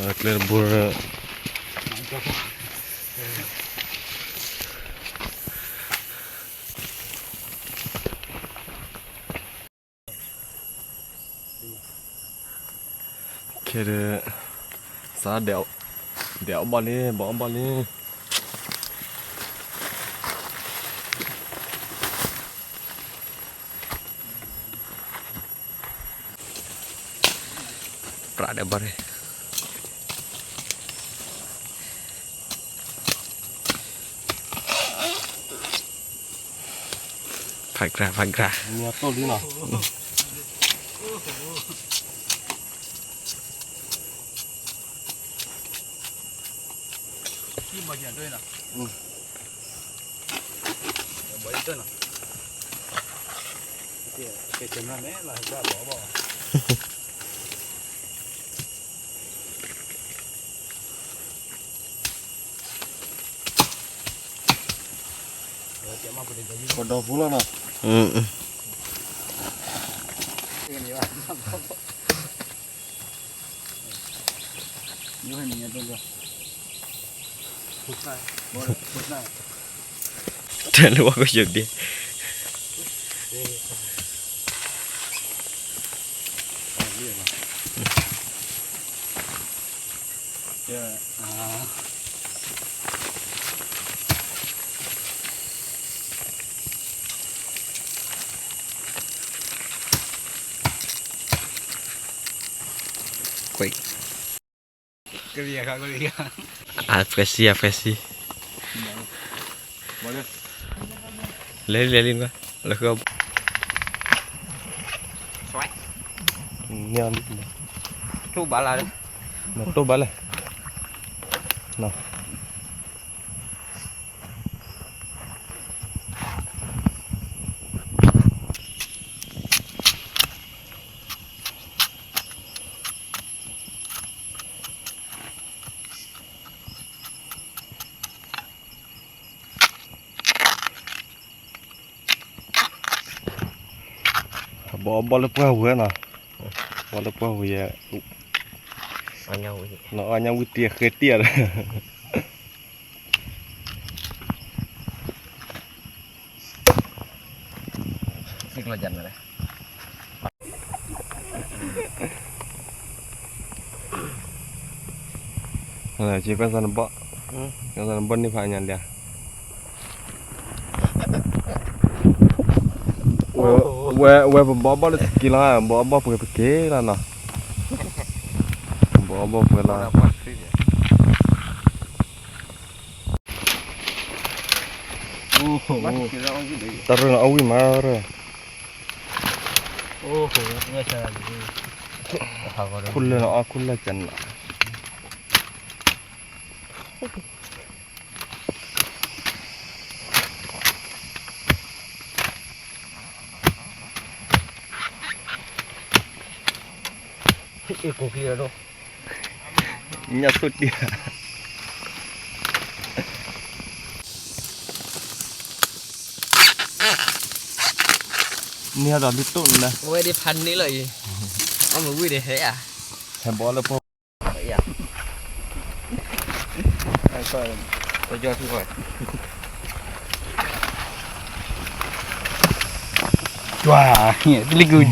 ကျဲတဘိ ခဲဒီး စးဒဲး ဒဲးအီၣ်ဘီၣ်လံ ဘီအီၣ်ဘီၣ်လံ ပြးဒဲးဘီၣ်န့ၣ် ဖးကြၢ် ဖးကြၢ် မ့ၢ်အတိၢ်လံနီၤ ပဒီဖူလီၤနီၤ တဲလၢဝဲကယိၤဒ့ အဖှဲဆံ အဖှဲဆံ လဲၤလံ လဲၤလံ လဲၤဃု တိၢ်ဘၣ်လၢ တိၢ်ဘၣ်လဲၣ် ဘီအီၣ်ဘီၣ်လၢပှၢ်ဝဲနီၤ ဘီလၢပှၢ်ဝဲယဲ နအီၣ်ညါဝံၤတံၢ်အဃဲတံၢ်ဧါ ကဲသးနဘီၣ် ကဲသးနဘီၣ်န့ၢ်ဖးညါလံ ဝဲ ဝဲပဘီဘီၣ်လၢစက့လီၤ ဘီဘီၣ်ပှဲၤပက့ၤလီၤနီၤ ဘီဘီၣ်ပှဲၤလီၤ တၢ်ရၢၢ်နီၤ အီၣ်ဝံၣ်မးရၢၢ် ခိၣ်လၢနီၤ အီၣ်ခိၣ်လၢကနၤ ညၣ်သိၣ်တံၢ် န့ၢ်ဒီးဒုးတိၢ်န့ၣ် အဝဲဒၣ်ဖးန့ၢ်လီၤအံၤ အမ့ၢ်ဝံၣ်ဒီးဟဲဧါ ဟဲဘီလၢပှၢ် ကွၢ် တလီၤကူၣ်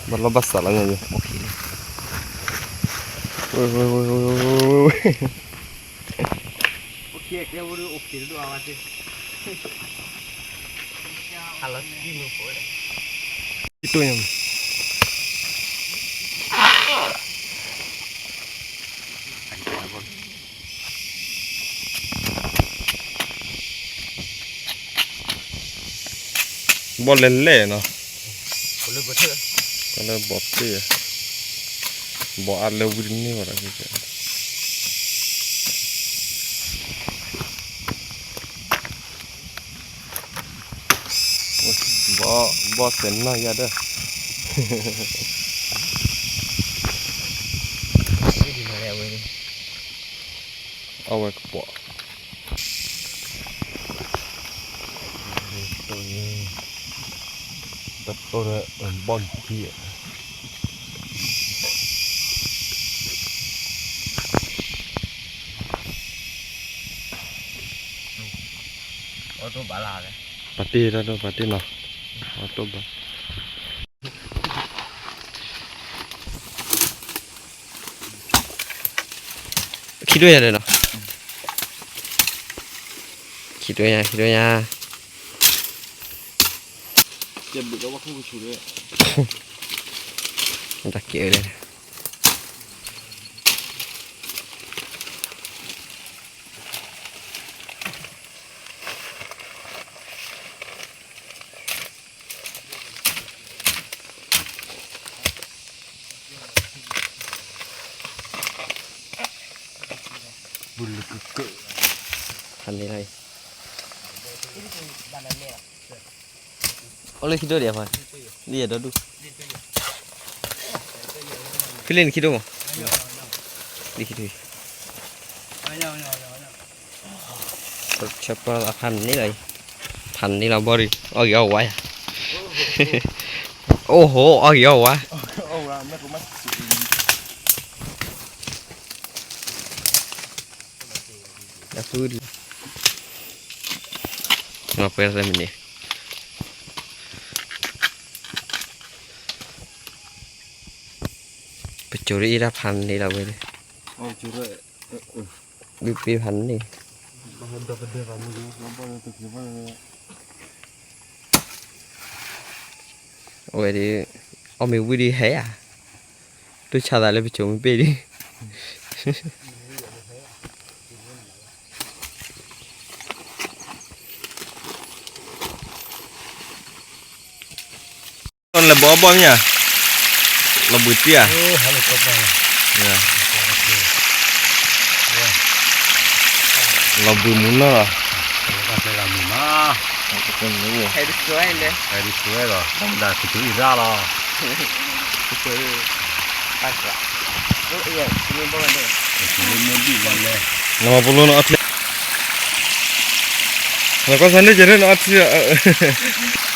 ဘၣ်လီၢ်ဘၣ်စးလီၤညါယဲ ဝဲ ဝဲ ဝဲ ဝဲ ဝဲ ဝဲ တံၢ်တိၢ်ညါ ဘီၣ်လဲၣ်လဲၣ်နီၤ, တၢ်လၢဘီၣ်ပ့ၢ်, ဘီၣ်အါလၢဝံတန့ၢ်ဘၣ်ဒီး ဘီၣ် ဘီၣ်သဲးနီၢ်ယၤဒီး ဝဲ အဝဲကပီၤ, တတိၢ်ဒီးဘီၣ်ခံ, ပာ်တ့ၢ်တၢ်ဒိၣ်ပာ်တ့ၢ်နီၤ, အတိၢ်ဘၣ် ခံဒိၣ်ညါဒီးနီၤ, ခံဒိၣ်ညါ ခံဒိၣ်ညါ, တၢ်ကဲလၢ ဖးန့ၢ်လီၤအံၤ, အိၣ်လၢခံဒိၣ်ဒံးအဖါ, ဒ်ယဲဒီဒူၣ်, ဖဲလၢနခံဒိၣ်မး, ဒ်ခံဒိၣ်အံၤ ဆၢပၢၢ်အဖးန့ၢ်လီၤအံၤ, ဖးန့ၢ်လီၤဘီၣ်ဒုး, အီၣ်ဂ့ၤအီၣ်ဝါယၤ, အိၣ်ဟိ အီၣ်ဂ့ၤအီၣ်ဝါ, အဖုလီၤပှဲၤသၢမံးနံး, ပစိၤဒ်အံၤတၢ်ဖးန့ၢ်လီၤဝဲ, ဒုးပ့ၤဖးန့ၢ်, အဝဲဒ်, အီၣ်မ့ၢ်ဝံၤဒ်ဟဲဧါ, တူၢ်ဆါသးလၢပစိၤမ့ၢ်ပ့ၢ်ဒ် လဲၤဘီဘီမ့ၢ်ဧါ, လီၤဘှံးတံၢ်ဧါ, လီၤဘှံးမူနီၢ်လီၤ, ဟဲဒ်စွဲလီၤ, ဟဲဒ်စွဲလီၤ, တၢ်မ့ၢ်ဒၣ်ကတုၤအံၤရၣ်လီၤ, နမၤပူၤလိနအီထံ, နကွၢ်စၢ်န့ၣ်ကဲထီၣ်နအီထံ,